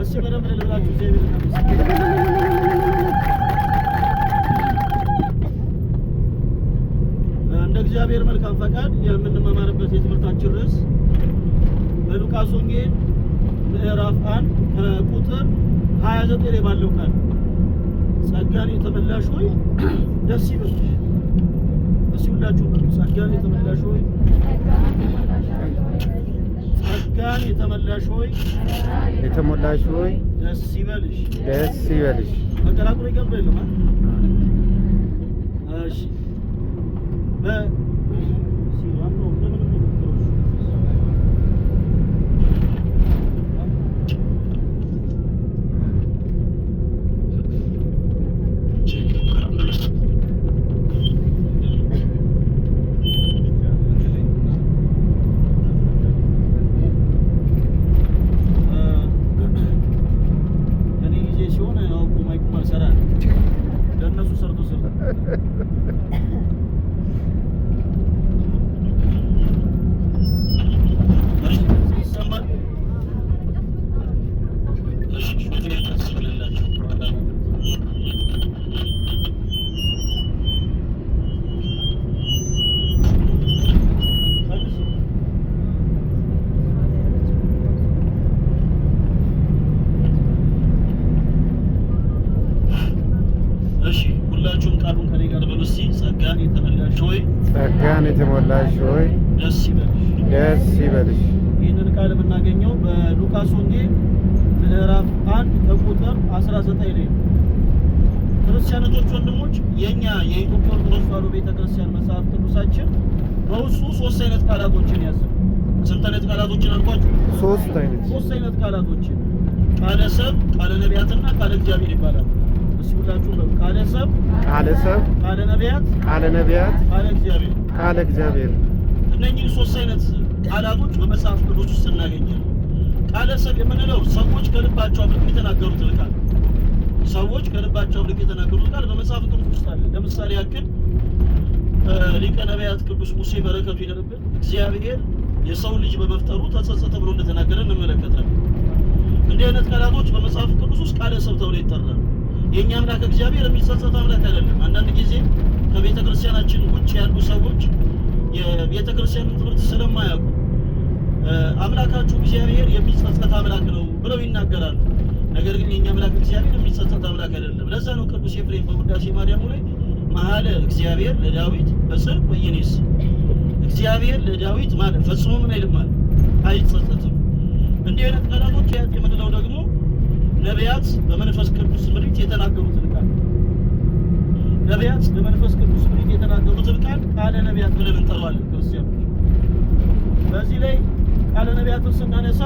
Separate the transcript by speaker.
Speaker 1: እስኪ በደንብ ልብላችሁ እግዚአብሔር እናመስግን። እንደ እግዚአብሔር መልካም ፈቃድ የምንማማርበት የትምህርታችን ርዕስ በሉቃስ ወንጌል ምዕራፍ 1 ከቁጥር 29 ላይ ባለው ቃል ጸጋን የተመላሽ ሆይ ደስ ይበልሽ። እስኪ ሁላችሁ በሉ፣ ጸጋን የተመላሽ ሆይ፣ ጸጋን የተመላሽ ሆይ
Speaker 2: የተሞላሽ ሆይ
Speaker 1: ደስ ይበልሽ።
Speaker 2: ደስ ይበልሽ።
Speaker 1: ተቀላቅሎ ይቀርብ የለም። እሺ በ እኔ ጊዜ ሲሆን አውቆ ማይኩም አልሰራ ለእነሱ ሰርቶ ሰርቶ። እሺ፣ ይሰማል። እሺ፣ ሾፌር ቀስ ብለላችሁ በኋላ። መልሱ። እሺ፣ ሁላችሁም ቃሉን ከኔ ጋር በሉ እስኪ። ጸጋን የተመላሽ ሆይ
Speaker 2: ጸጋን የተሞላሽ ሆይ
Speaker 1: ደስ ይበልሽ።
Speaker 2: ደስ ይበልሽ።
Speaker 1: ይህንን ቃል የምናገኘው በሉቃስ ወንጌል ምዕራፍ 1 ከቁጥር 19 ላይ ነው። ክርስቲያኖች ወንድሞች፣ የኛ የኢትዮጵያ ኦርቶዶክስ ተዋሕዶ ቤተክርስቲያን መጽሐፍ ቅዱሳችን በውስጡ ሶስት አይነት ቃላቶችን ያዘ። ስንት አይነት ቃላቶችን አልኳችሁ?
Speaker 2: ሶስት አይነት።
Speaker 1: ሶስት አይነት ቃላቶችን፣ ቃለ ሰብ፣ ቃለ ነቢያትና ቃለ እግዚአብሔር ይባላል። እስኪ ሁላችሁም በሉ፣ ቃለ ሰብ፣
Speaker 2: ቃለ ሰብ፣
Speaker 1: ቃለ ነቢያት፣
Speaker 2: ቃለ ነቢያት፣
Speaker 1: ቃለ እግዚአብሔር።
Speaker 2: ቃለ እግዚአብሔር።
Speaker 1: እነኚህ ሶስት አይነት ቃላቶች በመጽሐፍ ቅዱስ ውስጥ እናገኛለን። ቃለ ሰብ የምንለው ሰዎች ከልባቸው አፍልቀው የተናገሩትን ቃል፣ ሰዎች ከልባቸው አፍልቀው የተናገሩት ቃል በመጽሐፍ ቅዱስ ውስጥ አለ። ለምሳሌ ያክል ሊቀ ነቢያት ቅዱስ ሙሴ በረከቱ ይደርብን፣ እግዚአብሔር የሰው ልጅ በመፍጠሩ ተጸጸተ ብሎ እንደተናገረ እንመለከታለን። እንዲህ አይነት ቃላቶች በመጽሐፍ ቅዱስ ውስጥ ቃለ ሰብ ተብሎ ይጠራል። የእኛ አምላክ እግዚአብሔር የሚጸጸት አምላክ አይደለም። አንዳንድ ጊዜ ከቤተ ክርስቲያናችን ውጭ ያሉ ሰዎች የቤተ ክርስቲያንን ትምህርት ስለማያውቁ አምላካችሁ እግዚአብሔር የሚጸጸት አምላክ ነው ብለው ይናገራሉ። ነገር ግን የእኛ አምላክ እግዚአብሔር የሚጸጸት አምላክ አይደለም። ለዛ ነው ቅዱስ ኤፍሬም በውዳሴ ማርያሙ ላይ መሐለ እግዚአብሔር ለዳዊት በጽድቅ ወይኔስ፣ እግዚአብሔር ለዳዊት ማለት ፈጽሞ ምን አይልም ማለት አይጸጸትም። እንዲህ አይነት ቃላቶች ያት የምንለው ደግሞ ነቢያት በመንፈስ ቅዱስ ምሪት የተናገሩትን ቃል፣ ነቢያት በመንፈስ ቅዱስ ምሪት የተናገሩትን ቃል ቃለ ነቢያት ብለን እንጠራዋለን ክርስቲያኖች። በዚህ ላይ ቃለ ነቢያትን ስናነሳ